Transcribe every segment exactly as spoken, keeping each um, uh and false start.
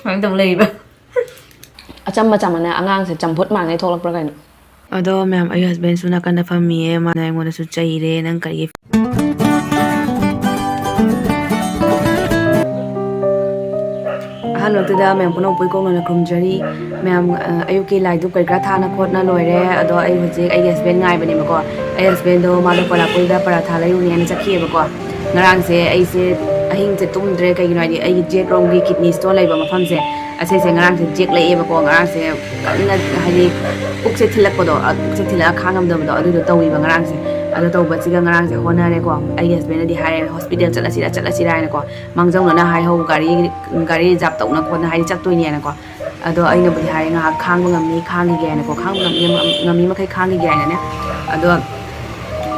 ꯁꯨꯃꯥꯏꯅ ꯇꯧ ꯂꯩꯔꯤꯕ꯫ ꯑꯆꯝꯕ ꯆꯝꯃꯅ ꯑꯉꯥꯡꯁꯦ ꯆꯝꯐꯨꯠ ꯃꯥꯟꯒꯩ ꯊꯣꯛꯂꯛꯄ꯭ꯔꯥ ꯀꯩꯅꯣ? ꯑꯗꯣ ꯃꯌꯥꯝ, ꯑꯩ ꯍꯁꯕꯦꯟꯁꯨ ꯅꯥꯀꯟꯗ ꯐꯝꯃꯤꯌꯦ, ꯃꯥꯅ ꯑꯩꯉꯣꯟꯗꯁꯨ ꯆꯩꯔꯦ, "ꯅꯪ ꯀꯔꯤꯒꯤ?" ꯑꯍꯥꯟꯕꯃꯛꯇꯗ ꯃꯌꯥꯝ ꯄꯨꯝꯅꯃꯛꯄꯨ ꯏꯀꯣꯛ ꯅꯣꯟꯅ ꯈꯨꯔꯨꯝꯖꯔꯤ꯫ ꯃꯌꯥꯝ, ꯑ, ꯑꯌꯨꯛꯀꯤ ꯂꯥꯏ ꯙꯨꯞ ꯀꯔꯤ ꯀꯔꯥ ꯊꯥꯅ ꯈꯣꯠꯅ ꯂꯣꯏꯔꯦ꯫ ꯑꯗꯣ ꯑꯩ ꯍꯧꯖꯤꯛ ꯑꯩꯒꯤ ꯍꯁꯕꯦꯟ ꯉꯥꯏꯕꯅꯦꯕꯀꯣ꯫ ꯑꯩ ꯍꯁꯕꯦꯟꯗꯣ ꯃꯥꯗꯣ ꯀꯣꯂꯥꯄꯨꯔꯤꯗ ꯄꯔꯥꯊꯥ ꯂꯩꯔꯨꯅꯦꯅ ꯆꯠꯈꯤꯑꯕꯀꯣ꯫ ꯉꯔꯥꯡꯁꯦ ꯑꯩꯁꯦ ꯑꯍꯤꯡꯁꯦ ꯇꯨꯝꯗ꯭ꯔꯦ, ꯀꯩꯒꯤꯅꯣ ꯍꯥꯏꯗꯤ ꯑꯩꯒꯤ ꯖꯦꯛ ꯔꯣꯝꯒꯤ ꯀꯤꯗꯅꯤ ꯁ꯭ꯇꯣꯟ ꯂꯩꯕ ꯃꯐꯝꯁꯦ, ꯑꯁꯤꯁꯦ ꯉꯔꯥꯡꯁꯦ ꯖꯦꯛ ꯂꯩꯑꯦꯕꯀꯣ꯫ ꯉꯔꯥꯡꯁꯦ ꯀꯟꯅ ꯍꯥꯏꯗꯤ ꯄꯨꯛꯁꯦ ꯊꯤꯜꯂꯛꯄꯗꯣ, ꯑ, ꯄꯨꯛꯁꯦ ꯊꯤꯜꯂꯛꯑ ꯈꯥꯡꯉꯝꯗꯕꯗꯣ ꯑꯗꯨꯗꯣ ꯇꯧꯋꯤꯕ ꯉꯔꯥꯡꯁꯦ꯫ ꯑꯗꯣ ꯇꯧꯕꯁꯤꯒ ꯉꯔꯥꯡꯁꯦ ꯍꯣꯠꯅꯔꯦꯀꯣ꯫ ꯑꯩꯒꯤ ꯍꯁꯕꯦꯟꯅꯗꯤ ꯍꯥꯏꯔꯦ, "ꯍꯣꯁꯄꯤꯇꯥꯜ ꯆꯠꯂꯁꯤꯔꯥ, ꯆꯠꯂꯁꯤꯔꯥ" ꯍꯥꯏꯅꯀꯣ꯫ ꯃꯥꯡꯖꯧꯅꯅ ꯍꯥꯏꯍꯧ, ꯒꯥꯔꯤ, ꯒꯥꯔꯤ ꯔꯤꯖꯥꯞ ꯇꯧꯅ ꯈꯣꯠꯅ ꯍꯥꯏꯗꯤ ꯆꯠꯇꯣꯏꯅꯦꯅꯀꯣ꯫ ꯑꯗꯣ ꯑꯩꯅꯕꯨꯗꯤ ꯍꯥꯏꯔꯦ, "ꯉꯥꯏꯍꯥꯛ ꯈꯥꯡꯕ ꯉꯝꯃꯤ, ꯈꯥꯡꯈꯤꯒꯦ" ꯍꯥꯏꯅꯀꯣ꯫ ꯈꯥꯡꯕ ꯉꯝꯃꯤ, ꯉꯝꯃꯤ ꯃꯈꯩ ꯈꯥꯡꯈꯤꯒꯦ ꯍꯥꯏꯅꯅꯦ꯫ ꯑꯗꯣ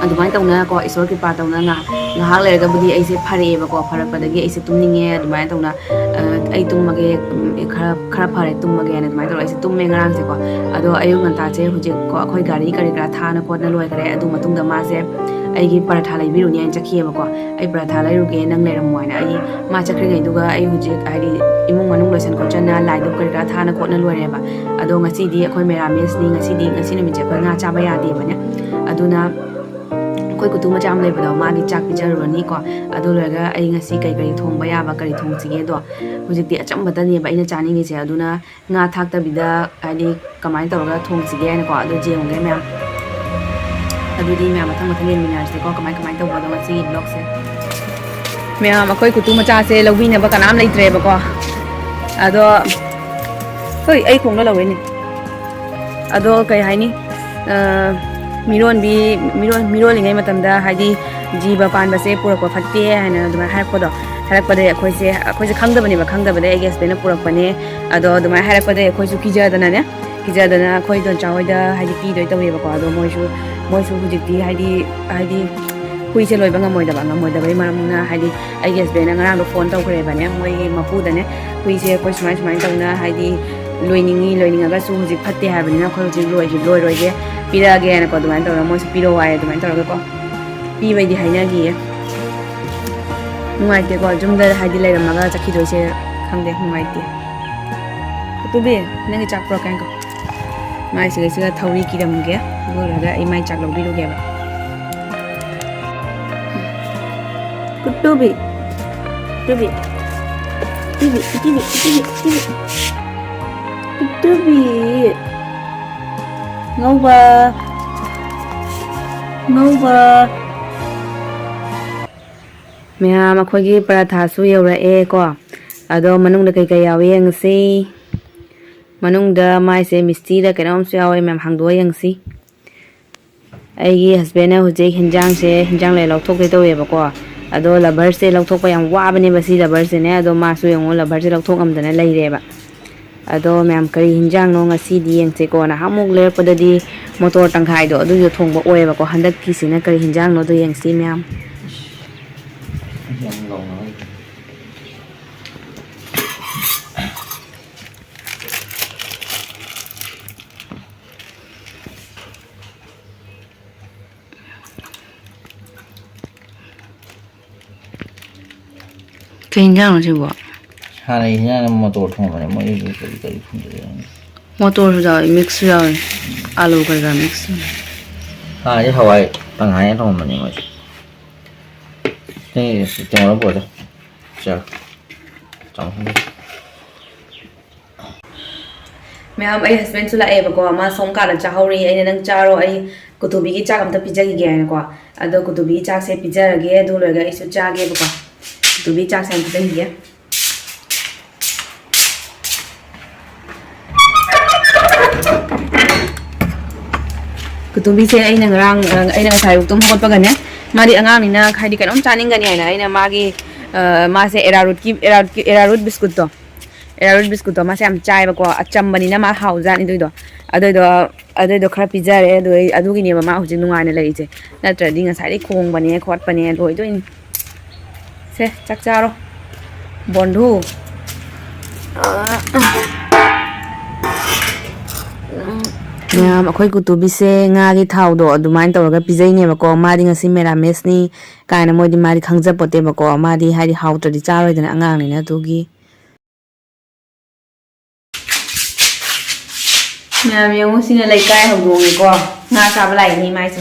ꯑꯗꯨꯃꯥꯏꯅ ꯇꯧꯅꯀꯣ, ꯏꯁꯣꯔ ꯀ꯭ꯔꯤꯄꯥ ꯇꯧꯅ ꯉꯥꯏꯍꯥꯛ, ꯉꯥꯏꯍꯥꯛ ꯂꯩꯔꯒꯕꯨꯗꯤ ꯑꯩꯁꯦ ꯐꯔꯛꯑꯦꯕꯀꯣ꯫ ꯐꯔꯛꯄꯗꯒꯤ ꯑꯩꯁꯦ ꯇꯨꯝꯅꯤꯡꯉꯦ ꯑꯗꯨꯃꯥꯏꯅ ꯇꯧꯅ, ꯑ, "ꯑꯩ ꯇꯨꯝꯃꯒꯦ, ꯎꯝ, ꯈꯔ, ꯈꯔ ꯐꯔꯦ, ꯇꯨꯝꯃꯒꯦꯅ" ꯑꯗꯨꯃꯥꯏꯅ ꯇꯧꯔꯒ ꯑꯩꯁꯦ ꯇꯨꯝꯃꯦ ꯉꯔꯥꯡꯁꯦꯀꯣ꯫ ꯑꯗꯣ ꯑꯌꯨꯛ ꯉꯟꯇꯥꯁꯦ ꯍꯧꯖꯤꯛꯀꯣ ꯑꯩꯈꯣꯏ ꯒꯥꯔꯤ ꯀꯔꯤ ꯀꯔꯥ ꯊꯥꯅ ꯈꯣꯠꯅ ꯂꯣꯏꯈꯔꯦ꯫ ꯑꯗꯨ ꯃꯇꯨꯡꯗ ꯃꯥꯁꯦ ꯑꯩꯒꯤ ꯄꯔꯥꯊꯥ ꯂꯩꯕꯤꯔꯨꯅꯤ ꯍꯥꯏꯅ ꯆꯠꯈꯤꯑꯕꯀꯣ꯫ "ꯑꯩ ꯄꯔꯥꯊꯥ ꯂꯩꯔꯨꯒꯦ, ꯅꯪ ꯂꯩꯔꯝꯃꯣ" ꯍꯥꯏꯅ꯫ ꯑꯩ ꯃꯥ ꯆꯠꯈ꯭ꯔꯤꯉꯩꯗꯨꯒ ꯑꯩ ꯍꯧꯖꯤꯛ ꯍꯥꯏꯗꯤ ꯏꯃꯨꯡ ꯃꯅꯨꯡ ꯂꯣꯏꯁꯟ ꯈꯣꯠꯆꯟꯅ, ꯂꯥꯏ ꯙꯨꯞ ꯀꯔꯤ ꯀꯔꯥ ꯊꯥꯅ ꯈꯣꯠꯅ ꯂꯣꯏꯔꯦꯕ꯫ ꯑꯗꯣ ꯉꯁꯤꯗꯤ ꯑꯩꯈꯣꯏ ꯃꯦꯔꯥꯃꯦꯁꯅꯤ, ꯉꯁꯤꯗꯤ, ꯉꯁꯤ ꯅꯨꯃꯤꯠꯁꯦ ꯑꯩꯈꯣꯏ ꯉꯥ ꯆꯥꯕ ꯌꯥꯗꯦꯕꯅꯦ꯫ ꯑꯗꯨꯅ ꯑꯩꯈꯣꯏ ꯀꯨꯇꯨ ꯃꯆꯥ ꯑꯃ ꯂꯩꯕꯗꯣ, ꯃꯥꯒꯤ ꯆꯥꯛ ꯄꯤꯖꯔꯨꯔꯅꯤꯀꯣ꯫ ꯑꯗꯨ ꯂꯣꯏꯔꯒ ꯑꯩ ꯉꯁꯤ ꯀꯩ ꯀꯔꯤ ꯊꯣꯡꯕ ꯌꯥꯕ ꯀꯔꯤ ꯊꯣꯡꯁꯤꯒꯦꯗꯣ꯫ ꯍꯧꯖꯤꯛꯇꯤ ꯑꯆꯝꯕꯇꯅꯦꯕ ꯑꯩꯅ ꯆꯥꯅꯤꯡꯉꯤꯁꯦ꯫ ꯑꯗꯨꯅ ꯉꯥ ꯊꯥꯛꯇꯕꯤꯗ ꯍꯥꯏꯗꯤ ꯀꯃꯥꯏꯅ ꯇꯧꯔꯒ ꯊꯣꯡꯁꯤꯒꯦ ꯍꯥꯏꯅꯀꯣ꯫ ꯑꯗꯨ ꯌꯦꯡꯉꯨꯒꯦ ꯃꯌꯥꯝ꯫ ꯑꯗꯨꯗꯤ ꯃꯌꯥꯝ ꯃꯊꯪ ꯃꯊꯪ ꯌꯦꯡꯃꯤꯟꯅꯔꯁꯤꯀꯣ, ꯀꯃꯥꯏ ꯀꯃꯥꯏꯅ ꯇꯧꯕꯅꯣ ꯉꯁꯤꯒꯤ ꯕ꯭ꯂꯣꯛꯁꯦ꯫ ꯃꯌꯥꯝ, ꯑꯩꯈꯣꯏ ꯀꯨꯇꯨ ꯃꯆꯥꯁꯦ ꯂꯧꯕꯤꯅꯕ ꯀꯅꯥꯝ ꯂꯩꯇ꯭ꯔꯦꯕꯀꯣ꯫ ꯑꯗꯣ, ꯍꯣꯏ, ꯑꯩ ꯈꯣꯡꯅ ꯂꯧꯔꯦꯅꯦ꯫ ꯑꯗꯣ ꯀꯩ ꯍꯥꯏꯅꯤ, ꯑ, ꯃꯤꯔꯣꯟꯕꯤ, ꯃꯤꯔꯣꯟ-, ꯃꯤꯔꯣꯜꯂꯤꯉꯩ ꯃꯇꯝꯗ ꯍꯥꯏꯗꯤ ꯖꯤꯕ ꯄꯥꯟꯕꯁꯦ ꯄꯨꯔꯛꯄ ꯐꯠꯇꯦ ꯍꯥꯏꯅ ꯑꯗꯨꯃꯥꯏꯅ ꯍꯥꯏꯔꯛꯄꯗꯣ, ꯍꯥꯏꯔꯛꯄꯗꯩ ꯑꯩꯈꯣꯏꯁꯦ, ꯑꯩꯈꯣꯏꯁꯦ ꯈꯪꯗꯕꯅꯦꯕ, ꯈꯪꯗꯕꯗꯩ ꯑꯩꯒꯤ ꯍꯁꯕꯦꯟꯅ ꯄꯨꯔꯛꯄꯅꯦ꯫ ꯑꯗꯣ ꯑꯗꯨꯃꯥꯏꯅ ꯍꯥꯏꯔꯛꯄꯗꯩ ꯑꯩꯈꯣꯏꯁꯨ ꯀꯤꯖꯗꯅꯅꯦ, ꯀꯤꯖꯗꯅ ꯑꯩꯈꯣꯏ ꯗꯣꯟꯆꯥ ꯍꯣꯏꯗ ꯍꯥꯏꯗꯤ ꯄꯤꯗꯣꯏ ꯇꯧꯋꯦꯕꯀꯣ꯫ ꯑꯗꯣ ꯃꯣꯏꯁꯨ, ꯃꯣꯏꯁꯨ ꯍꯧꯖꯤꯛꯇꯤ ꯍꯥꯏꯗꯤ, ꯍꯥꯏꯗꯤ ꯍꯨꯏꯁꯦ ꯂꯣꯏꯕ ꯉꯝꯃꯣꯏꯗꯕ, ꯉꯝꯃꯣꯏꯗꯕꯩ ꯃꯔꯝꯅ ꯍꯥꯏꯗꯤ ꯑꯩꯒꯤ ꯍꯁꯕꯦꯟꯅ ꯉꯔꯥꯡꯗꯣ ꯐꯣꯟ ꯇꯧꯈ꯭ꯔꯦꯕꯅꯦ ꯃꯣꯏꯒꯤ ꯃꯄꯨꯗꯅꯦ, "ꯍꯨꯏꯁꯦ ꯑꯩꯈꯣꯏ ꯁꯨꯃꯥꯏ ꯁꯨꯃꯥꯏꯅ ꯇꯧꯅ ꯍꯥꯏꯗꯤ ꯂꯣꯏꯅꯤꯡꯉꯤ, ꯂꯣꯏꯅꯤꯡꯉꯒꯁꯨ ꯍꯧꯖꯤꯛ ꯐꯠꯇꯦ ꯍꯥꯏꯕꯅꯤꯅ ꯑꯩꯈꯣꯏ ꯍꯧꯖꯤꯛ ꯂꯣꯏꯒꯤ-, ꯂꯣꯏꯔꯣꯏꯒꯦ, ꯄꯤꯔꯛꯑꯒꯦꯅꯀꯣ" ꯑꯗꯨꯃꯥꯏꯅ ꯇꯧꯔꯒ ꯃꯣꯏꯁꯨ ꯄꯤꯔꯛꯑꯣ ꯍꯥꯏ ꯑꯗꯨꯃꯥꯏꯅ ꯇꯧꯔꯒꯀꯣ ꯄꯤꯕꯩꯗꯤ ꯍꯥꯏꯅꯈꯤꯌꯦ꯫ ꯅꯨꯡꯉꯥꯏꯇꯦꯀꯣ, ꯌꯨꯝꯗ ꯍꯥꯏꯗꯤ ꯂꯩꯔꯝꯃꯒ ꯆꯠꯈꯤꯗꯣꯏꯁꯦ ꯈꯪꯗꯦ, ꯅꯨꯡꯉꯥꯏꯇꯦ꯫ ꯇꯨꯕꯤ, ꯅꯪꯒꯤ ꯆꯥꯛ ꯄꯨꯔꯛꯀꯦ ꯉꯥꯏꯈꯣ꯫ ꯃꯥꯏꯁꯤꯒ ꯁꯤꯒ ꯊꯧꯔꯤ ꯀꯤꯔꯝꯒꯦ꯫ ꯑꯗꯨ ꯂꯣꯏꯔꯒ ꯑꯩ ꯃꯥꯏ ꯆꯥꯛ ꯂꯧꯕꯤꯔꯨꯒꯦꯕ꯫ ꯀꯨꯇꯨꯕꯤ꯫ ꯀꯨꯇꯨꯕꯤ꯫ ꯀꯨꯇꯨꯕꯤ, ꯀꯨꯇꯨꯕꯤ, ꯀꯨꯇꯨꯕꯤ, ꯀꯨꯇꯨꯕꯤ꯫ ꯀꯨꯇꯨꯕꯤ꯫ ꯉꯧꯕ꯫ ꯉꯧꯕ꯫ ꯃꯌꯥꯝ, ꯑꯩꯈꯣꯏꯒꯤ ꯄꯔꯥꯊꯥꯁꯨ ꯌꯧꯔꯛꯑꯦ ꯀꯣ꯫ ꯑꯗꯣ ꯃꯅꯨꯡꯗ ꯀꯩꯀꯩ ꯌꯥꯎꯏ ꯌꯦꯡꯉꯁꯤ꯫ ꯃꯅꯨꯡꯗ ꯃꯥꯏꯁꯦ ꯃꯤꯁꯇꯤꯗ ꯀꯩꯅꯣꯝꯁꯨ ꯌꯥꯎꯋꯦ ꯃꯌꯥꯝ, ꯍꯥꯡꯗꯣꯛꯑ ꯌꯦꯡꯉꯁꯤ꯫ ꯑꯩꯒꯤ ꯍꯁꯕꯦꯟꯅ ꯍꯧꯖꯤꯛ ꯍꯤꯟꯖꯥꯡꯁꯦ, ꯍꯤꯟꯖꯥꯡ ꯂꯩ ꯂꯧꯊꯣꯛꯀꯦ ꯇꯧꯋꯦꯕꯀꯣ꯫ ꯑꯗꯣ ꯂꯕꯔꯁꯦ ꯂꯧꯊꯣꯛꯄ ꯌꯥꯝ ꯋꯥꯕꯅꯦꯕ ꯁꯤ ꯂꯕꯔꯁꯤꯅꯦ꯫ ꯑꯗꯣ ꯃꯥꯁꯨ ꯌꯦꯡꯉꯣ, ꯂꯕꯔꯁꯦ ꯂꯧꯊꯣꯛ ꯉꯝꯗꯅ ꯂꯩꯔꯦꯕ꯫ ꯑꯗꯣ ꯃꯌꯥꯝ, ꯀꯔꯤ ꯍꯤꯟꯖꯥꯡꯅꯣ ꯉꯁꯤꯗꯤ ꯌꯦꯡꯁꯦꯀꯣ꯫ ꯅꯍꯥꯟꯃꯨꯛ ꯂꯩꯔꯛꯄꯗꯗꯤ ꯃꯣꯇꯣꯔ ꯇꯪꯈꯥꯏꯗꯣ ꯑꯗꯨꯗꯣ ꯊꯣꯡꯕ ꯑꯣꯏꯌꯦꯕꯀꯣ꯫ ꯍꯟꯗꯛꯀꯤꯁꯤꯅ ꯀꯔꯤ ꯍꯤꯟꯖꯥꯡꯅꯣꯗꯣ ꯌꯦꯡꯁꯤ ꯃꯌꯥꯝ꯫ ꯀꯩ ꯍꯤꯟꯖꯥꯡꯅꯣ ꯁꯤꯕꯣ? ꯍꯥꯟꯅꯒꯤ ꯍꯤꯟꯖꯥꯡꯅ ꯃꯣꯇꯣꯔ ꯊꯣꯡꯕꯅꯦ, ꯃꯣꯏꯒꯤ ꯀꯔꯤ ꯀꯔꯤ ꯊꯣꯡꯖꯜꯂꯦ ꯈꯪꯗꯦ꯫ ꯃꯣꯇꯣꯔꯁꯨ ꯌꯥꯎꯋꯦ, ꯃꯤꯛꯁꯁꯨ ꯌꯥꯎꯋꯦ, ꯑꯥꯂꯨ ꯀꯩꯀꯥ ꯃꯤꯛꯁ ꯇꯧꯋꯦ꯫ ꯍꯥꯟꯅꯗꯤ ꯍꯋꯥꯏ ꯇꯪꯈꯥꯏꯅ ꯊꯣꯡꯉꯝꯕꯅꯦ ꯃꯣꯏꯁꯦ꯫ ꯁꯤ ꯀꯩꯅꯣꯗ ꯄꯨꯔꯁꯦ꯫ ꯆꯥ-, ꯆꯥꯃꯁ꯫ ꯃꯌꯥꯝ, ꯑꯩ ꯍꯁꯕꯦꯟꯁꯨ ꯂꯥꯛꯑꯦꯕꯀꯣ, ꯃꯥ ꯁꯣꯝ ꯀꯥꯗ ꯆꯥꯍꯧꯔꯤ꯫ ꯑꯩꯅ, "ꯅꯪ ꯆꯥꯔꯣ, ꯑꯩ ꯀꯨꯇꯨꯕꯤꯒꯤ ꯆꯥꯛ ꯑꯝꯇ ꯄꯤꯖꯈꯤꯒꯦ" ꯍꯥꯏꯅꯀꯣ꯫ ꯑꯗꯣ ꯀꯨꯇꯨꯕꯤꯒꯤ ꯆꯥꯛꯁꯦ ꯄꯤꯖꯔꯒꯦ, ꯑꯗꯨ ꯂꯣꯏꯔꯒ ꯑꯩꯁꯨ ꯆꯥꯒꯦꯕꯀꯣ꯫ ꯀꯨꯇꯨꯕꯤ ꯆꯥꯛꯁꯦ ꯌꯥꯝ ꯄꯤꯖꯈꯤꯒꯦ꯫ ꯀꯨꯇꯨꯕꯤꯁꯦ ꯑꯩꯅ ꯉꯔꯥꯡ, ꯑ, ꯑꯩꯅ ꯉꯁꯥꯏ ꯑꯌꯨꯛ ꯇꯨꯝ ꯍꯧꯒꯠꯄꯒꯅꯦ, ꯃꯥꯗꯤ ꯑꯉꯥꯡꯅꯤꯅ ꯍꯥꯏꯗꯤ ꯀꯩꯅꯣꯝ ꯆꯥꯅꯤꯡꯒꯅꯤ ꯍꯥꯏꯅ ꯑꯩꯅ ꯃꯥꯒꯤ, ꯑ, ꯃꯥꯁꯦ ꯑꯦꯔꯥꯔꯨꯠꯀꯤ, ꯑꯦꯔꯥꯔꯨꯠꯀꯤ, ꯑꯦꯔꯥꯔꯨꯠ ꯕꯤꯁꯀꯨꯠꯇꯣ, ꯑꯦꯔꯥꯔꯨꯠ ꯕꯤꯁꯀꯨꯠꯇꯣ ꯃꯥꯁꯦ ꯌꯥꯝ ꯆꯥꯏꯕꯀꯣ, ꯑꯆꯝꯕꯅꯤꯅ ꯃꯥ ꯍꯥꯎꯖꯥꯠꯅꯤ ꯑꯗꯨꯏꯗꯣ꯫ ꯑꯗꯨꯏꯗꯣ, ꯑꯗꯨꯏꯗꯣ ꯈꯔ ꯄꯤꯖꯔꯦ꯫ ꯑꯗꯨ ꯑꯩ, ꯑꯗꯨꯒꯤꯅꯦꯕ ꯃꯥ ꯍꯧꯖꯤꯛ ꯅꯨꯡꯉꯥꯏꯅ ꯂꯩꯔꯤꯁꯦ, ꯅꯠꯇ꯭ꯔꯗꯤ ꯉꯁꯥꯏꯗꯩ ꯈꯣꯡꯕꯅꯦ ꯈꯣꯠꯄꯅꯦ ꯂꯣꯏꯗꯣꯏꯅꯤ꯫ ꯁꯦ, ꯆꯥꯛ ꯆꯥꯔꯣ, ꯕꯣꯟꯙꯨ꯫ ꯃꯌꯥꯝ, ꯑꯩꯈꯣꯏ ꯀꯨꯇꯨꯕꯤꯁꯦ ꯉꯥꯒꯤ ꯊꯥꯎꯗꯣ ꯑꯗꯨꯃꯥꯏꯅ ꯇꯧꯔꯒ ꯄꯤꯖꯩꯅꯦꯕꯀꯣ꯫ ꯃꯥꯗꯤ ꯉꯁꯤ ꯃꯦꯔꯥꯃꯦꯁꯅꯤ ꯀꯥꯏꯅ ꯃꯣꯏꯗꯤ, ꯃꯥꯗꯤ ꯈꯪꯖꯄꯣꯠꯇꯦꯕꯀꯣ꯫ ꯃꯥꯗꯤ ꯍꯥꯏꯗꯤ ꯍꯥꯎꯇ꯭ꯔꯗꯤ ꯆꯥꯔꯣꯏꯗꯅ ꯑꯉꯥꯡꯅꯤꯅ ꯑꯗꯨꯒꯤ꯫ ꯃꯌꯥꯝ ꯌꯦꯡꯉꯨ, ꯁꯤꯅ ꯂꯩꯀꯥꯏ ꯍꯧꯗꯣꯡꯅꯤꯀꯣ꯫ ꯉꯥ ꯆꯥꯕ ꯂꯥꯛꯏꯅꯤ ꯃꯥꯏꯁꯦ꯫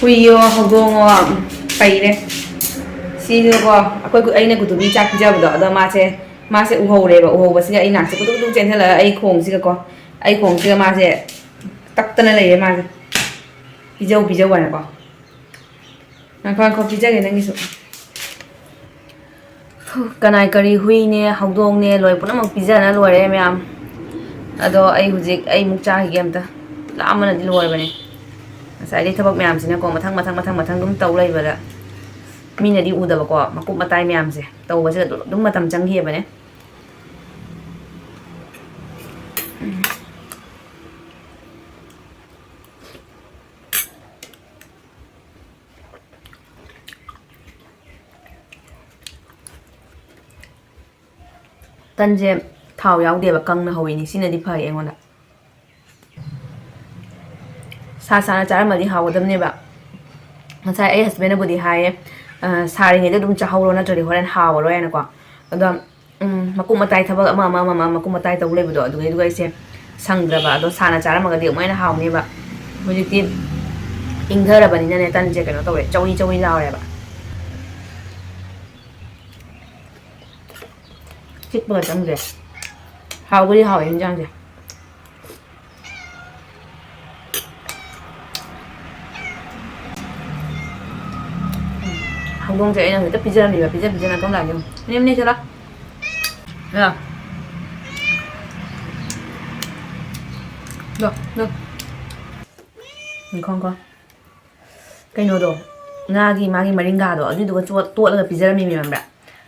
ꯍꯨꯏꯌꯣ ꯍꯧꯗꯣꯡꯉꯣ ꯄꯩꯔꯦ꯫ ꯁꯤꯗꯀꯣ ꯑꯩꯈꯣꯏ ꯒꯨ-, ꯑꯩꯅ ꯒꯨꯗꯨꯕꯤ ꯆꯥꯛ ꯄꯤꯖꯕꯗꯣ, ꯑꯗꯣ ꯃꯥꯁꯦ, ꯃꯥꯁꯦ ꯎꯍꯧꯔꯦꯕ꯫ ꯎꯍꯧꯕꯁꯤꯒ ꯑꯩ ꯅꯥꯛꯁꯦ ꯀꯨꯗꯨꯛ ꯀꯨꯗꯨꯛ ꯆꯦꯟꯁꯤꯜꯂꯒ ꯑꯩ ꯈꯣꯡꯁꯤꯒꯀꯣ, ꯑꯩ ꯈꯣꯡꯁꯤꯒ ꯃꯥꯁꯦ ꯇꯛꯇꯅ ꯂꯩꯔꯦ꯫ ꯃꯥꯁꯦ ꯄꯤꯖꯧ, ꯄꯤꯖꯧ ꯍꯥꯏꯅꯀꯣ꯫ ꯉꯥꯏꯈꯣ, ꯉꯥꯏꯈꯣ, ꯄꯤꯖꯒꯦ ꯅꯪꯒꯤꯁꯨ꯫ ꯀꯅꯥꯏ ꯀꯔꯤ ꯍꯨꯏꯅꯦ, ꯍꯧꯗꯣꯡꯅꯦ, ꯂꯣꯏ ꯄꯨꯝꯅꯃꯛ ꯄꯤꯖꯅ ꯂꯣꯏꯔꯦ ꯃꯌꯥꯝ꯫ ꯑꯗꯣ ꯑꯩ ꯍꯧꯖꯤꯛ ꯑꯩꯃꯨꯛ ꯆꯥꯈꯤꯒꯦ ꯑꯝꯇ꯫ ꯂꯥꯝꯕꯅꯗꯤ ꯂꯣꯏꯔꯕꯅꯦ꯫ ꯉꯁꯥꯏꯗꯩ ꯊꯕꯛ ꯃꯌꯥꯝꯁꯤꯅꯀꯣ, ꯃꯊꯪ, ꯃꯊꯪ, ꯃꯊꯪ, ꯃꯊꯪ ꯑꯗꯨꯝ ꯇꯧ ꯂꯩꯕꯗ ꯃꯤꯅꯗꯤ ꯎꯗꯕꯀꯣ, ꯃꯀꯨꯞ ꯃꯇꯥꯏ ꯃꯌꯥꯝꯁꯦ ꯇꯧꯕꯁꯤꯗ ꯑꯗꯨꯝ, ꯑꯗꯨꯝ ꯃꯇꯝ ꯆꯪꯈꯤꯑꯕꯅꯦ꯫ ꯇꯟꯁꯦ ꯊꯥꯎ ꯌꯥꯎꯗꯦꯕ, ꯀꯪꯅ ꯍꯧꯋꯤꯅꯤ꯫ ꯁꯤꯅꯗꯤ ꯐꯩ ꯑꯩꯉꯣꯟꯗ꯫ ꯁꯥ ꯁꯥꯅ ꯆꯥꯔꯝꯃꯗꯤ ꯍꯥꯎꯒꯗꯕꯅꯦꯕ꯫ ꯉꯁꯥꯏ ꯑꯩ ꯍꯁꯕꯦꯟꯅꯕꯨꯗꯤ ꯍꯥꯏꯌꯦ, "ꯑ, ꯁꯥꯔꯤꯉꯩꯗ ꯑꯗꯨꯝ ꯆꯥꯍꯧꯔꯣ, ꯅꯠꯇ꯭ꯔꯗꯤ ꯍꯣꯔꯦꯟ ꯍꯥꯎꯔꯔꯣꯏ" ꯍꯥꯏꯅꯀꯣ꯫ ꯑꯗꯣ, ꯎꯝ, ꯃꯀꯨꯞ ꯃꯇꯥꯏ ꯊꯕꯛ ꯑꯃ, ꯑꯃ, ꯑꯃ, ꯑꯃ ꯃꯀꯨꯞ ꯃꯇꯥꯏ ꯇꯧ ꯂꯩꯕꯗꯣ, ꯑꯗꯨꯒꯤꯗꯨꯒ ꯑꯩꯁꯦ ꯁꯪꯗ꯭ꯔꯕ꯫ ꯑꯗꯣ ꯁꯥꯅ ꯆꯥꯔꯝꯃꯒꯗꯤ ꯑꯃꯨꯛ ꯍꯦꯟꯅ ꯍꯥꯎꯅꯦꯕ꯫ ꯍꯧꯖꯤꯛꯇꯤ ꯏꯪꯊꯔꯕꯅꯤꯅꯅꯦ, ꯇꯟꯁꯦ ꯀꯩꯅꯣ ꯇꯧꯔꯦ, ꯆꯧꯏ ꯆꯧꯏ ꯂꯥꯎꯔꯦꯕ꯫ ꯆꯤꯛꯄꯒ ꯆꯪꯗ꯭ꯔꯦ꯫ ꯍꯥꯎꯕꯨꯗꯤ ꯍꯥꯎꯋꯦ ꯏꯟꯖꯥꯡꯁꯦ꯫ ꯍꯧꯗꯣꯡꯁꯦ ꯑꯩꯅ ꯍꯦꯛꯇ ꯄꯤꯖꯔꯝꯃꯤꯕ, ꯄꯤꯖ ꯄꯤꯖꯅ ꯀꯝ ꯂꯥꯛꯑꯒꯦ ꯌꯦꯡꯉꯨ꯫ ꯅꯦꯝ ꯅꯦꯝ ꯆꯠꯂꯣ꯫ ꯂꯥ꯫ ꯂꯣ, ꯂꯣ꯫ ꯉꯥꯏꯈꯣ, ꯉꯥꯏꯈꯣ꯫ ꯀꯩꯅꯣꯗꯣ, ꯉꯥꯒꯤ ꯃꯥꯒꯤ ꯃꯔꯤꯡꯒꯥꯗꯣ, ꯑꯗꯨꯏꯗꯨꯒ ꯆꯣꯠ-, ꯇꯣꯠꯂꯒ ꯄꯤꯖꯔꯝꯃꯤꯅꯦ, ꯈꯪꯕ꯭ꯔꯥ?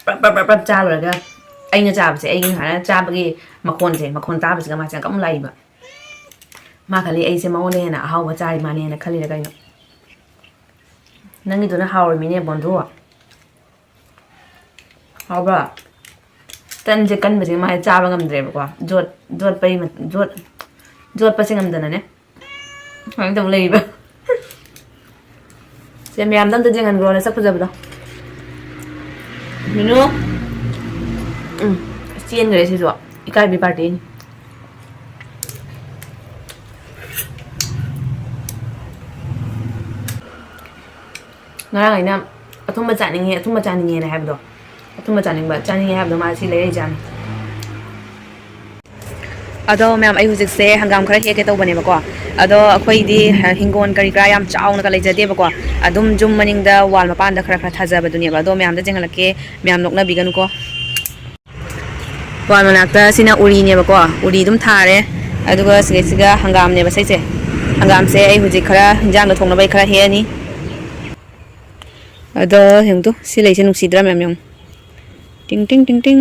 ꯄ꯭ꯔꯞ, ꯄ꯭ꯔꯞ, ꯄ꯭ꯔꯞ, ꯄ꯭ꯔꯞ ꯆꯥ ꯂꯣꯏꯔꯒ ꯑꯩꯅ ꯆꯥꯕꯁꯦ, ꯑꯩꯒꯤ ꯁꯨꯃꯥꯏꯅ ꯆꯥꯕꯒꯤ ꯃꯈꯣꯟꯁꯦ, ꯃꯈꯣꯟ ꯇꯥꯕꯁꯤꯒ ꯃꯥꯁꯦ ꯌꯥꯝ ꯀꯟꯅ ꯂꯥꯛꯏꯕ꯫ ꯃꯥ ꯈꯜꯂꯤ ꯑꯩꯁꯦ ꯃꯉꯣꯟꯗ ꯍꯦꯟꯅ ꯑꯍꯥꯎꯕ ꯆꯥꯔꯤ ꯃꯥꯅꯦꯅ ꯈꯜꯂꯤꯔ ꯀꯩꯅꯣ? ꯅꯪꯒꯤꯗꯨꯅ ꯍꯥꯎꯔꯤꯃꯤꯅꯦ, ꯕꯣꯟꯙꯨ꯫ ꯍꯥꯎꯕ꯭ꯔꯥ? ꯇꯟꯁꯦ ꯀꯟꯕꯁꯦ ꯃꯥꯁꯦ ꯆꯥꯕ ꯉꯝꯗ꯭ꯔꯦꯕꯀꯣ꯫ ꯌꯣꯠ-, ꯌꯣꯠꯄꯩ ꯃ-, ꯌꯣꯠ-, ꯌꯣꯠꯄꯁꯦ ꯉꯝꯗꯅꯅꯦ꯫ ꯁꯨꯃꯥꯏꯅ ꯇꯧ ꯂꯩꯔꯤꯕ꯫ ꯁꯦ, ꯃꯌꯥꯝꯗ ꯑꯝꯇ ꯌꯦꯡꯍꯟꯈ꯭ꯔꯣ, ꯅꯁꯛ ꯐꯖꯕꯗꯣ꯫ ꯃꯤꯅꯨ꯫ ꯎꯝ, ꯆꯦꯟꯈ꯭ꯔꯦ ꯁꯤꯁꯨ꯫ ꯏꯀꯥꯏꯕꯤ ꯄꯥꯔꯇꯤꯅꯤ꯫ ꯉꯔꯥꯡ ꯑꯩꯅ ꯑꯊꯨꯝꯕ ꯆꯥꯅꯤꯡꯉꯦ, ꯑꯊꯨꯝꯕ ꯆꯥꯅꯤꯡꯉꯦꯅ ꯍꯥꯏꯕꯗꯣ, ꯑꯊꯨꯝꯕ ꯆꯥꯅꯤꯡꯕ, ꯆꯥꯅꯤꯡꯉꯦ ꯍꯥꯏꯕꯗꯣ ꯃꯥ ꯁꯤ ꯂꯩꯔꯛꯏꯖꯥꯠꯅꯤ꯫ ꯑꯗꯣ ꯃꯌꯥꯝ, ꯑꯩ ꯍꯧꯖꯤꯛꯁꯦ ꯍꯪꯒꯥꯝ ꯈꯔ ꯍꯦꯛꯀꯦ ꯇꯧꯕꯅꯦꯕꯀꯣ꯫ ꯑꯗꯣ ꯑꯩꯈꯣꯏꯗꯤ ꯍꯤꯡꯒꯣꯜ ꯀꯔꯤ ꯀꯔꯥ ꯌꯥꯝ ꯆꯥꯎꯅꯒ ꯂꯩꯖꯗꯦꯕꯀꯣ꯫ ꯑꯗꯨꯝ ꯌꯨꯝ ꯃꯅꯤꯡꯗ ꯋꯥꯜ ꯃꯄꯥꯟꯗ ꯈꯔ ꯈꯔ ꯊꯥꯖꯕꯗꯨꯅꯦꯕ꯫ ꯑꯗꯣ ꯃꯌꯥꯝꯗ ꯆꯦꯟꯍꯜꯂꯛꯀꯦ, ꯃꯌꯥꯝ ꯅꯣꯛꯅꯕꯤꯒꯅꯨꯀꯣ꯫ ꯋꯥꯜ ꯃꯅꯥꯛꯇ ꯁꯤꯅ ꯎꯔꯤꯅꯦꯕꯀꯣ꯫ ꯎꯔꯤ ꯑꯗꯨꯝ ꯊꯥꯔꯦ꯫ ꯑꯗꯨꯒ ꯁꯤꯗꯩꯁꯤꯒ ꯍꯪꯒꯥꯝꯅꯦꯕ ꯁꯤꯁꯦ꯫ ꯍꯪꯒꯥꯝꯁꯦ ꯑꯩ ꯍꯧꯖꯤꯛ ꯈꯔ ꯍꯤꯟꯖꯥꯡꯗ ꯊꯣꯡꯅꯕ ꯑꯩ ꯈꯔ ꯍꯦꯛꯑꯅꯤ꯫ ꯑꯗꯣ ꯌꯦꯡꯉꯨ ꯇꯨ, ꯁꯤ ꯂꯩꯁꯦ ꯅꯨꯡꯁꯤꯗ꯭ꯔꯥ ꯃꯌꯥꯝ? ꯌꯦꯡꯉꯨ꯫ ꯇꯤꯡ ꯇꯤꯡ ꯇꯤꯡ ꯇꯤꯡ꯫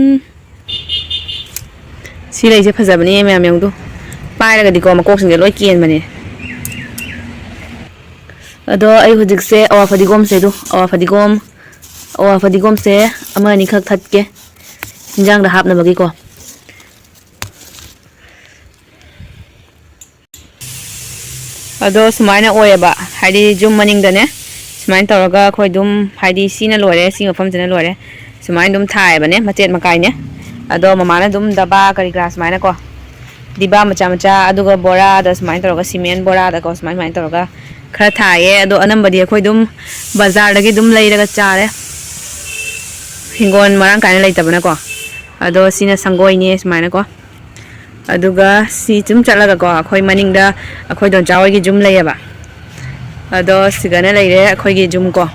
ꯁꯤ ꯂꯩꯁꯦ ꯐꯖꯕꯅꯦ ꯃꯌꯥꯝ, ꯌꯦꯡꯉꯨ ꯇꯨ꯫ ꯄꯥꯏꯔꯒꯗꯤꯀꯣ ꯃꯀꯣꯛꯁꯤꯡꯁꯦ ꯂꯣꯏ ꯀꯦꯟꯕꯅꯦ꯫ ꯑꯗꯣ ꯑꯩ ꯍꯧꯖꯤꯛꯁꯦ ꯑꯋꯥ ꯐꯗꯤꯒꯣꯝꯁꯦ ꯑꯗꯨ, ꯑꯋꯥ ꯐꯗꯤꯒꯣꯝ, ꯑꯋꯥ ꯐꯗꯤꯒꯣꯝꯁꯦ ꯑꯃ ꯑꯅꯤꯈꯛ ꯊꯠꯀꯦ ꯏꯟꯖꯥꯡꯗ ꯍꯥꯞꯅꯕꯒꯤꯀꯣ꯫ ꯑꯗꯣ ꯁꯨꯃꯥꯏꯅ ꯑꯣꯏꯌꯦꯕ, ꯍꯥꯏꯗꯤ ꯌꯨꯝ ꯃꯅꯤꯡꯗꯅꯦ ꯁꯨꯃꯥꯏꯅ ꯇꯧꯔꯒ ꯑꯩꯈꯣꯏ ꯑꯗꯨꯝ, ꯍꯥꯏꯗꯤ ꯁꯤꯅ ꯂꯣꯏꯔꯦ, ꯁꯤ ꯃꯐꯝꯁꯤꯅ ꯂꯣꯏꯔꯦ, ꯁꯨꯃꯥꯏꯅ ꯑꯗꯨꯝ ꯊꯥꯏꯌꯦꯕꯅꯦ, ꯃꯆꯦꯠ ꯃꯀꯥꯏꯅꯦ꯫ ꯑꯗꯣ ꯃꯃꯥꯅ ꯑꯗꯨꯝ ꯗꯕꯥ ꯀꯔꯤ ꯀꯔꯥ ꯁꯨꯃꯥꯏꯅꯀꯣ, ꯗꯤꯕꯥ ꯃꯆꯥ ꯃꯆꯥ, ꯑꯗꯨꯒ ꯕꯣꯔꯥꯗ ꯁꯨꯃꯥꯏꯅ ꯇꯧꯔꯒ, ꯁꯤꯃꯦꯟ ꯕꯣꯔꯥꯗꯀꯣ, ꯁꯨꯃꯥꯏ ꯁꯨꯃꯥꯏꯅ ꯇꯧꯔꯒ ꯈꯔ ꯊꯥꯏꯌꯦ꯫ ꯑꯗꯣ ꯑꯅꯝꯕꯗꯤ ꯑꯩꯈꯣꯏ ꯑꯗꯨꯝ ꯕꯖꯥꯔꯗꯒꯤ ꯑꯗꯨꯝ ꯂꯩꯔꯒ ꯆꯥꯔꯦ, ꯍꯤꯡꯒꯣꯜ ꯃꯔꯥꯡ ꯀꯥꯏꯅ ꯂꯩꯇꯕꯅꯀꯣ꯫ ꯑꯗꯣ ꯁꯤꯅ ꯁꯪꯒꯣꯏꯅꯦ ꯁꯨꯃꯥꯏꯅꯀꯣ꯫ ꯑꯗꯨꯒ ꯁꯤ ꯁꯨꯝ ꯆꯠꯂꯒꯀꯣ, ꯑꯩꯈꯣꯏ ꯃꯅꯤꯡꯗ ꯑꯩꯈꯣꯏ ꯗꯣꯟꯆꯥ ꯍꯣꯏꯒꯤ ꯌꯨꯝ ꯂꯩꯌꯦꯕ꯫ ꯑꯗꯣ ꯁꯤꯗꯅ ꯂꯩꯔꯦ ꯑꯩꯈꯣꯏꯒꯤ ꯌꯨꯝ ꯀꯣ,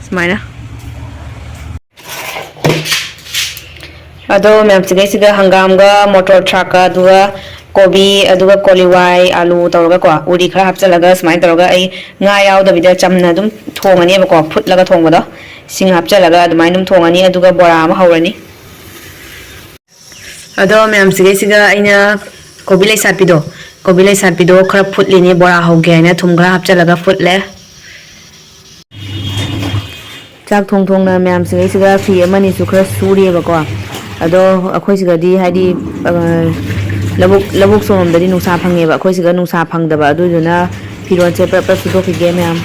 ꯁꯨꯃꯥꯏꯅ꯫ ꯑꯗꯣ ꯃꯌꯥꯝ, ꯁꯤꯗꯩꯁꯤꯗ ꯍꯪꯒꯥꯝꯒ ꯃꯣꯇꯣꯔ ꯊ꯭ꯔꯥꯛꯀ, ꯑꯗꯨꯒ ꯀꯣꯕꯤ, ꯑꯗꯨꯒ ꯀꯣꯂꯤꯋꯥꯏ, ꯑꯥꯂꯨ ꯇꯧꯔꯒꯀꯣ, ꯎꯔꯤ ꯈꯔ ꯍꯥꯞꯆꯤꯜꯂꯒ ꯁꯨꯃꯥꯏꯅ ꯇꯧꯔꯒ ꯑꯩ ꯉꯥ ꯌꯥꯎꯗꯕꯤꯗ ꯆꯝꯅ ꯑꯗꯨꯝ ꯊꯣꯡꯉꯅꯦꯕꯀꯣ, ꯐꯨꯠꯂꯒ ꯊꯣꯡꯕꯗꯣ꯫ ꯏꯁꯤꯡ ꯍꯥꯞꯆꯤꯜꯂꯒ ꯑꯗꯨꯃꯥꯏꯅ ꯑꯗꯨꯝ ꯊꯣꯡꯉꯅꯤ, ꯑꯗꯨꯒ ꯕꯣꯔꯥ ꯑꯃ ꯍꯧꯔꯅꯤ꯫ ꯑꯗꯣ ꯃꯌꯥꯝ, ꯁꯤꯗꯩꯁꯤꯗ ꯑꯩꯅ ꯀꯣꯕꯤ ꯂꯩꯁꯥꯠꯄꯤꯗꯣ, ꯀꯣꯕꯤ ꯂꯩꯁꯥꯠꯄꯤꯗꯣ ꯈꯔ ꯐꯨꯠꯂꯤꯅꯦ, ꯕꯣꯔꯥ ꯍꯧꯒꯦ ꯍꯥꯏꯅ ꯊꯨꯝ ꯈꯔ ꯍꯥꯞꯆꯤꯜꯂꯒ ꯐꯨꯠꯂꯦ꯫ ꯆꯥꯛ ꯊꯣꯡ ꯊꯣꯡꯅ ꯃꯌꯥꯝ, ꯁꯤꯗꯩꯁꯤꯗ ꯐꯤ ꯑꯃꯅꯤꯁꯨ ꯈꯔ ꯁꯨꯔꯤꯑꯕꯀꯣ꯫ ꯑꯗꯣ ꯑꯩꯈꯣꯏ ꯁꯤꯗꯗꯤ ꯍꯥꯏꯗꯤ, ꯑ, ꯂꯧꯕꯨꯛ, ꯂꯧꯕꯨꯛ ꯁꯣꯔꯣꯝꯗꯗꯤ ꯅꯨꯡꯁꯥ ꯐꯪꯉꯦꯕ, ꯑꯩꯈꯣꯏ ꯁꯤꯗ ꯅꯨꯡꯁꯥ ꯐꯪꯗꯕ, ꯑꯗꯨꯗꯨꯅ ꯐꯤꯔꯣꯜꯁꯦ ꯄ꯭ꯔꯞ ꯄ꯭ꯔꯞ ꯁꯨꯗꯣꯛꯈꯤꯒꯦ ꯃꯌꯥꯝ꯫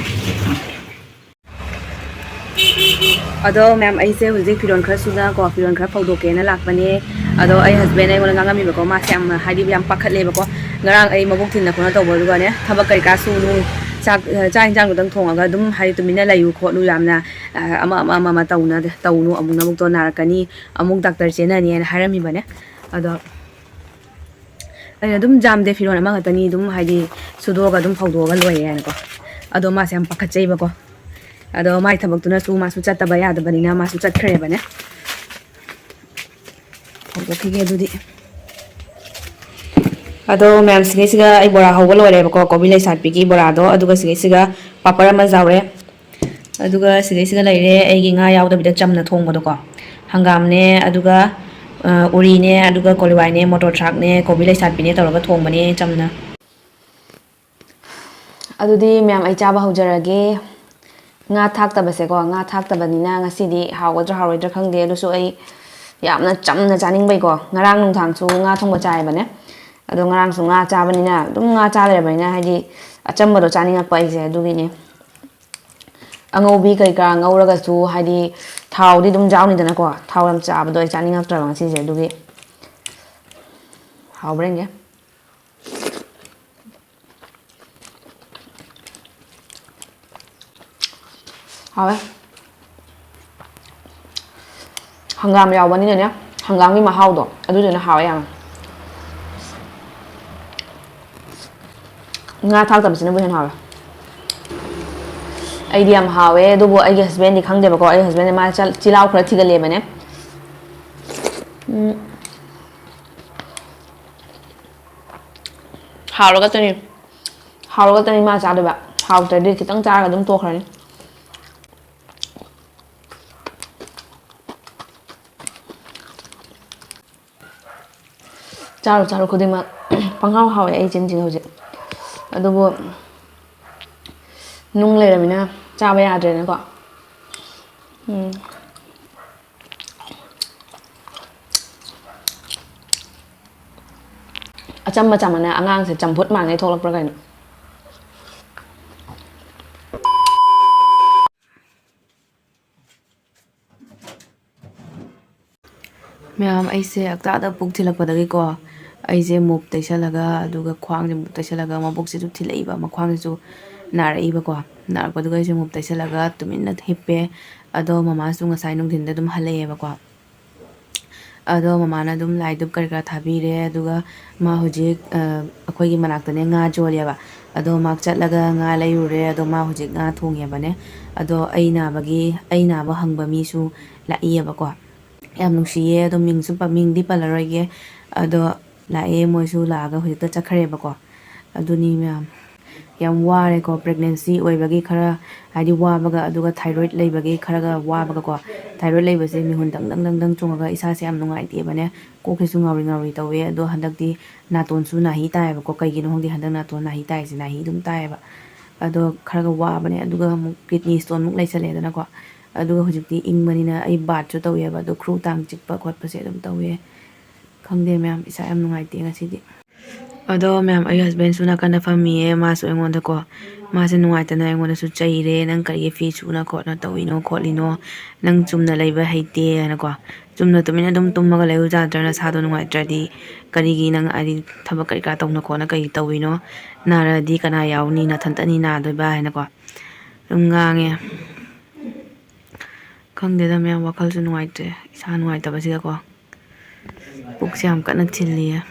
ꯑꯗꯣ ꯃꯌꯥꯝ, ꯑꯩꯁꯦ ꯍꯧꯖꯤꯛ ꯐꯤꯔꯣꯜ ꯈꯔ ꯁꯨꯗꯅꯀꯣ, ꯐꯤꯔꯣꯜ ꯈꯔ ꯐꯧꯗꯣꯛꯀꯦꯅ ꯂꯥꯛꯄꯅꯦ꯫ ꯑꯗꯣ ꯑꯩ husband ꯑꯩꯉꯣꯟꯗ ꯉꯥꯡꯉꯝꯃꯤꯕꯀꯣ, ꯃꯥꯁꯦ ꯌꯥꯝꯅ ꯍꯥꯏꯗꯤ ꯌꯥꯝ ꯄꯥꯈꯠꯂꯦꯕꯀꯣ꯫ ꯉꯔꯥꯡ ꯑꯩ ꯃꯕꯨꯛ ꯊꯤꯟꯅ ꯈꯣꯠꯅ ꯇꯧꯕꯗꯨꯒꯅꯦ, ꯊꯕꯛ ꯀꯔꯤ ꯀꯔꯥ ꯁꯨꯅꯨ, ꯆꯥꯛ, ꯆꯥꯛ ꯌꯦꯟꯁꯥꯡꯗꯨꯗꯪ ꯊꯣꯡꯉꯒ ꯑꯗꯨꯝ ꯍꯥꯏꯗꯤ ꯇꯨꯃꯤꯟꯅ ꯂꯩꯌꯨ ꯈꯣꯠꯂꯨ, ꯌꯥꯝꯅ, ꯑ, ꯑꯃ, ꯑꯃ, ꯑꯃ, ꯑꯃ ꯇꯧꯅꯗꯦ, ꯇꯧꯅꯨ, ꯑꯃꯨꯛ ꯅꯕꯨꯛꯇꯣ ꯅꯥꯔꯛꯀꯅꯤ, ꯑꯃꯨꯛ ꯗꯥꯛꯇꯔ ꯆꯦꯟꯅꯅꯤꯅ ꯍꯥꯏꯔꯝꯃꯤꯕꯅꯦ꯫ ꯑꯗꯣ ꯑꯩꯅ ꯑꯗꯨꯝ ꯌꯥꯝꯗꯦ, ꯐꯤꯔꯣꯜ ꯑꯃꯈꯛꯇꯅꯤ, ꯑꯗꯨꯝ ꯍꯥꯏꯗꯤ ꯁꯨꯗꯣꯛꯑꯒ ꯑꯗꯨꯝ ꯐꯧꯗꯣꯛꯑꯒ ꯂꯣꯏꯔꯦ ꯍꯥꯏꯅꯀꯣ꯫ ꯑꯗꯣ ꯃꯥꯁꯦ ꯌꯥꯝ ꯄꯥꯈꯠꯆꯩꯕꯀꯣ꯫ ꯑꯗꯣ ꯃꯥꯏ ꯊꯕꯛꯇꯨꯅꯁꯨ ꯃꯥꯁꯨ ꯆꯠꯇꯕ ꯌꯥꯗꯕꯅꯤꯅ ꯃꯥꯁꯨ ꯆꯠꯈ꯭ꯔꯦꯕꯅꯦ꯫ ꯐꯧꯗꯣꯛꯈꯤꯒꯦ ꯑꯗꯨꯗꯤ꯫ ꯑꯗꯣ ꯃꯌꯥꯝ, ꯁꯤꯒꯩꯁꯤꯒ ꯑꯩ ꯕꯣꯔꯥ ꯍꯧꯕ ꯂꯣꯏꯔꯦꯕꯀꯣ, ꯀꯣꯕꯤ ꯂꯩꯁꯥꯠꯄꯤꯒꯤ ꯕꯣꯔꯥꯗꯣ, ꯑꯗꯨꯒ ꯁꯤꯒꯩꯁꯤꯒ ꯄꯥꯄꯔ ꯑꯃ ꯌꯥꯎꯔꯦ꯫ ꯑꯗꯨꯒ ꯁꯤꯗꯩꯁꯤꯗ ꯂꯩꯔꯦ ꯑꯩꯒꯤ ꯉꯥ ꯌꯥꯎꯗꯕꯤꯗ ꯆꯝꯅ ꯊꯣꯡꯕꯗꯣꯀꯣ꯫ ꯍꯪꯒꯥꯝꯅꯦ, ꯑꯗꯨꯒ, ꯑ, ꯎꯔꯤꯅꯦ, ꯑꯗꯨꯒ ꯀꯣꯂꯤꯋꯥꯏꯅꯦ, ꯃꯣꯇꯣꯔ ꯊ꯭ꯔꯥꯛꯅꯦ, ꯀꯣꯕꯤ ꯂꯩꯁꯥꯠꯄꯤꯅꯦ ꯇꯧꯔꯒ ꯊꯣꯡꯕꯅꯦ ꯆꯝꯅ꯫ ꯑꯗꯨꯗꯤ ꯃꯌꯥꯝ, ꯑꯩ ꯆꯥꯕ ꯍꯧꯖꯔꯒꯦ꯫ ꯉꯥ ꯊꯥꯛꯇꯕꯁꯦꯀꯣ, ꯉꯥ ꯊꯥꯛꯇꯕꯅꯤꯅ ꯉꯁꯤꯗꯤ ꯍꯥꯎꯒꯗ꯭ꯔꯥ ꯍꯥꯎꯔꯣꯏꯗ꯭ꯔꯥ ꯈꯪꯗꯦ꯫ ꯑꯗꯨꯁꯨ ꯑꯩ ꯌꯥꯝꯅ ꯆꯝꯅ ꯆꯥꯅꯤꯡꯕꯩꯀꯣ꯫ ꯉꯔꯥꯡ ꯅꯨꯡꯗꯥꯡꯁꯨ ꯉꯥ ꯊꯣꯡꯕ ꯆꯥꯏꯕꯅꯦ꯫ ꯑꯗꯣ ꯉꯔꯥꯡꯁꯨ ꯉꯥ ꯆꯥꯕꯅꯤꯅ, ꯑꯗꯨꯝ ꯉꯥ ꯆꯥ ꯂꯩꯔꯕꯅꯤꯅ, ꯍꯥꯏꯗꯤ ꯑꯆꯝꯕꯗꯣ ꯆꯥꯅꯤꯡꯉꯛꯄ ꯑꯩꯁꯦ, ꯑꯗꯨꯒꯤꯅꯦ꯫ ꯑꯉꯧꯕꯤ ꯀꯩꯀꯥ ꯉꯧꯔꯒꯁꯨ, ꯍꯥꯏꯗꯤ ꯊꯥꯎꯗꯤ ꯑꯗꯨꯝ ꯌꯥꯎꯅꯤꯗꯅꯀꯣ꯫ ꯊꯥꯎ ꯌꯥꯝ ꯆꯥꯕꯗꯣ ꯑꯩ ꯆꯥꯅꯤꯡꯉꯛꯇ꯭ꯔꯕ ꯉꯁꯤꯁꯦ, ꯑꯗꯨꯒꯤ꯫ ꯍꯥꯎꯕ꯭ꯔꯥ ꯌꯦꯡꯒꯦ꯫ ꯍꯥꯎꯋꯦ꯫ ꯍꯪꯒꯥꯝ ꯌꯥꯎꯕꯅꯤꯅꯅꯦ, ꯍꯪꯒꯥꯝꯒꯤ ꯃꯍꯥꯎꯗꯣ ꯑꯗꯨꯗꯨꯅ ꯍꯥꯎꯋꯦ ꯌꯥꯝꯅ꯫ ꯉꯥ ꯊꯥꯛꯇꯕꯁꯤꯅꯕꯨ ꯍꯦꯟꯅ ꯍꯥꯎꯋꯦ꯫ ꯑꯩꯗꯤ ꯌꯥꯝ ꯍꯥꯎꯋꯦ, ꯑꯗꯨꯕꯨ ꯑꯩꯒꯤ husbandꯗꯤ ꯈꯪꯗꯦꯕꯀꯣ꯫ ꯑꯩꯒꯤ husbandꯅ ꯃꯥ ꯆ-, ꯆꯤꯜꯍꯥꯎ ꯈꯔ ꯊꯤꯒꯜꯂꯦꯕꯅꯦ꯫ ꯎꯝ꯫ ꯍꯥꯎꯔꯒꯇꯅꯤ, ꯍꯥꯎꯔꯒꯇꯅꯤ ꯃꯥ ꯆꯥꯗꯣꯏꯕ꯫ ꯍꯥꯎꯇ꯭ꯔꯗꯤ ꯈꯤꯇꯪ ꯆꯥꯔꯒ ꯑꯗꯨꯝ ꯇꯣꯛꯈ꯭ꯔꯅꯤ꯫ ꯆꯥꯔꯨ ꯆꯥꯔꯨ ꯈꯨꯗꯤꯡꯃꯛ ꯄꯪꯍꯥꯎ ꯍꯥꯎꯋꯦ ꯑꯩ ꯆꯤꯟꯁꯤꯗ ꯍꯧꯖꯤꯛ꯫ ꯑꯗꯨꯕꯨ ꯅꯨꯡ ꯂꯩꯔꯃꯤꯅ ꯆꯥꯕ ꯌꯥꯗ꯭ꯔꯦꯅꯀꯣ꯫ ꯎꯝ꯫ ꯑꯆꯝꯕ ꯆꯥꯃꯟꯅ ꯑꯉꯥꯡꯁꯦ ꯆꯝꯐꯨꯠ ꯃꯥꯟꯒꯩ ꯊꯣꯛꯂꯛꯄ꯭ꯔꯥ ꯀꯩꯅꯣ꯫ ꯃꯌꯥꯝ, ꯑꯩꯁꯦ ꯍꯞꯇꯥꯗ ꯄꯨꯛ ꯊꯤꯜꯂꯛꯄꯗꯒꯤꯀꯣ, ꯑꯩꯁꯦ ꯃꯣꯞ ꯇꯩꯁꯜꯂꯒ, ꯑꯗꯨꯒ ꯈ꯭ꯋꯥꯡꯁꯦ ꯃꯣꯞ ꯇꯩꯁꯜꯂꯒ, ꯃꯕꯨꯛꯁꯤꯁꯨ ꯊꯤꯜꯂꯛꯏꯕ, ꯃꯈ꯭ꯋꯥꯡꯁꯤꯁꯨ ꯅꯥꯔꯛꯏꯕꯀꯣ꯫ ꯅꯥꯔꯛꯄꯗꯨꯒ ꯑꯩꯁꯨ ꯃꯨꯞ ꯇꯩꯁꯜꯂꯒ ꯇꯨꯃꯤꯟꯅ ꯍꯤꯞꯄꯦ꯫ ꯑꯗꯣ ꯃꯃꯥꯁꯨ ꯉꯁꯥꯏ ꯅꯨꯡꯊꯤꯟꯗ ꯑꯗꯨꯝ ꯍꯜꯂꯛꯑꯦꯕꯀꯣ꯫ ꯑꯗꯣ ꯃꯃꯥꯅ ꯑꯗꯨꯝ ꯂꯥꯏ ꯙꯨꯞ ꯀꯔꯤ ꯀꯔꯥ ꯊꯥꯕꯤꯔꯦ꯫ ꯑꯗꯨꯒ ꯃꯥ ꯍꯧꯖꯤꯛ, ꯑ, ꯑꯩꯈꯣꯏꯒꯤ ꯃꯅꯥꯛꯇꯅꯦ ꯉꯥ ꯌꯣꯜꯂꯦꯕ꯫ ꯑꯗꯣ ꯃꯥ ꯆꯠꯂꯒ ꯉꯥ ꯂꯩꯔꯨꯔꯦ꯫ ꯑꯗꯣ ꯃꯥ ꯍꯧꯖꯤꯛ ꯉꯥ ꯊꯣꯡꯉꯦꯕꯅꯦ꯫ ꯑꯗꯣ ꯑꯩ ꯅꯥꯕꯒꯤ, ꯑꯩ ꯅꯥꯕ ꯍꯪꯕ ꯃꯤꯁꯨ ꯂꯥꯛꯏꯌꯦꯕꯀꯣ꯫ ꯌꯥꯝ ꯅꯨꯡꯁꯤꯌꯦ꯫ ꯑꯗꯣ ꯃꯤꯡꯁꯨ ꯄ-, ꯃꯤꯡꯗꯤ ꯄꯜꯂꯔꯣꯏꯒꯦ꯫ ꯑꯗꯣ ꯂꯥꯛꯑꯦ, ꯃꯣꯏꯁꯨ ꯂꯥꯛꯑꯒ ꯍꯧꯖꯤꯛꯇ ꯆꯠꯈ꯭ꯔꯦꯕꯀꯣ꯫ ꯑꯗꯨꯅꯤ ꯃꯌꯥꯝ꯫ ꯌꯥꯝ ꯋꯥꯔꯦꯀꯣ, pregnancy ꯑꯣꯏꯕꯒꯤ ꯈꯔ, ꯍꯥꯏꯗꯤ ꯋꯥꯕꯒ, ꯑꯗꯨꯒ thyroid ꯂꯩꯕꯒꯤ ꯈꯔꯒ ꯋꯥꯕꯒꯀꯣ꯫ Thyroid ꯂꯩꯕꯁꯦ ꯃꯤꯍꯨꯟ ꯗꯪ ꯗꯪ ꯗꯪ ꯗꯪ ꯆꯣꯡꯉꯒ ꯏꯁꯥꯁꯦ ꯌꯥꯝ ꯅꯨꯡꯉꯥꯏꯇꯦꯕꯅꯦ꯫ ꯀꯣꯛꯁꯤꯁꯨ ꯉꯥꯎꯔꯤ ꯉꯥꯎꯔꯤ ꯇꯧꯋꯦ꯫ ꯑꯗꯣ ꯍꯟꯗꯛꯇꯤ ꯅꯥꯇꯣꯟꯁꯨ ꯅꯥꯍꯤ ꯇꯥꯏꯌꯦꯕꯀꯣ꯫ ꯀꯩꯒꯤꯅꯣ ꯈꯪꯗꯦ, ꯍꯟꯗꯛ ꯅꯥꯇꯣꯟ ꯅꯥꯍꯤ ꯇꯥꯏꯁꯦ, ꯅꯥꯍꯤ ꯑꯗꯨꯝ ꯇꯥꯏꯌꯦꯕ꯫ ꯑꯗꯣ ꯈꯔꯒ ꯋꯥꯕꯅꯦ꯫ ꯑꯗꯨꯒ ꯑꯃꯨꯛ kidney stone ꯃꯨꯛ ꯂꯩꯁꯜꯂꯦꯗꯅꯀꯣ꯫ ꯑꯗꯨꯒ ꯍꯧꯖꯤꯛꯇꯤ ꯏꯪꯕꯅꯤꯅ ꯑꯩ bathꯁꯨ ꯇꯧꯋꯦꯕ꯫ ꯑꯗꯣ ꯈꯨꯔꯨ ꯇꯥꯡ ꯆꯤꯛꯄ ꯈꯣꯠꯄꯁꯦ ꯑꯗꯨꯝ ꯇꯧꯋꯦ꯫ ꯈꯪꯗꯦ ꯃꯌꯥꯝ, ꯏꯁꯥ ꯌꯥꯝ ꯅꯨꯡꯉꯥꯏꯇꯦ ꯉꯁꯤꯗꯤ꯫ ꯑꯗꯣ ꯃꯌꯥꯝ, ꯑꯩ husbandꯁꯨ ꯅꯥꯀꯟꯗ ꯐꯝꯃꯤꯌꯦ꯫ ꯃꯥꯁꯨ ꯑꯩꯉꯣꯟꯗꯀꯣ, ꯃꯥꯁꯦ ꯅꯨꯡꯉꯥꯏꯇꯅ ꯑꯩꯉꯣꯟꯗꯁꯨ ꯆꯩꯔꯦ, "ꯅꯪ ꯀꯔꯤꯒꯤ ꯐꯤ ꯁꯨꯅ ꯈꯣꯠꯅ ꯇꯧꯔꯤꯅꯣ ꯈꯣꯠꯂꯤꯅꯣ? ꯅꯪ ꯆꯨꯝꯅ ꯂꯩꯕ ꯍꯩꯇꯦ" ꯍꯥꯏꯅꯀꯣ꯫ "ꯆꯨꯝꯅ ꯇꯨꯃꯤꯟꯅ ꯑꯗꯨꯝ ꯇꯨꯝꯃꯒ ꯂꯩꯌꯨ ꯌꯥꯗ꯭ꯔꯥ? ꯅꯁꯥꯗꯣ ꯅꯨꯡꯉꯥꯏꯇ꯭ꯔꯗꯤ ꯀꯔꯤꯒꯤ ꯅꯪ ꯑꯗꯤ ꯊꯕꯛ ꯀꯔꯤ ꯀꯔꯥ ꯇꯧꯅ ꯈꯣꯠꯅ ꯀꯔꯤ ꯇꯧꯔꯤꯅꯣ? ꯅꯥꯔꯗꯤ ꯀꯅꯥ ꯌꯥꯎꯅꯤ? ꯅꯊꯟꯇꯅꯤ ꯅꯥꯗꯣꯏꯕ" ꯍꯥꯏꯅꯀꯣ ꯑꯗꯨꯝ ꯉꯥꯡꯉꯦ꯫ ꯈꯪꯗꯦꯗ ꯃꯌꯥꯝ, ꯋꯥꯈꯜꯁꯨ ꯅꯨꯡꯉꯥꯏꯇ꯭ꯔꯦ ꯏꯁꯥ ꯅꯨꯡꯉꯥꯏꯇꯕꯁꯤꯗꯀꯣ꯫ ꯄꯨꯛꯁꯦ ꯌꯥꯝ ꯀꯟꯅ ꯊꯤꯜꯂꯤꯌꯦ꯫